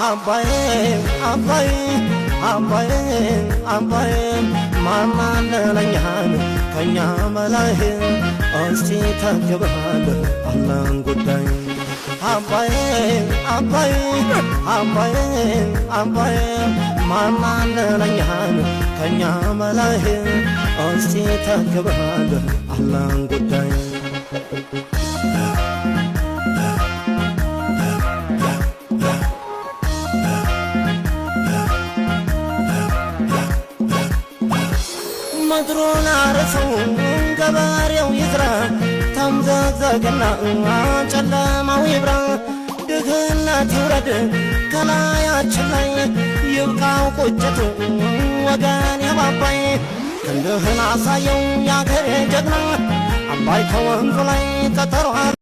አባዬ አባዬ አባዬ አባዬ ማናለለኛን ከኛ በላይ እስቲ ተግባል አለን ጉዳይ። አባዬ አባዬ አባዬ አባዬ ማናለለኛን ከኛ በላይ እስቲ ተግባል አለን ጉዳይ። ምድሩን አርሰው ገበሬው ይዝራ፣ ተምዘግዘግና ጨለማው ይብራ፣ ድህነት ይውረድ ከላያችን ላይ፣ ይብቃው ቁጭቱ ወገን የባባይ። ክንድህን አሳየው ያገሬ ጀግና፣ አባይ ከወንዙ ላይ ቀጠሮ።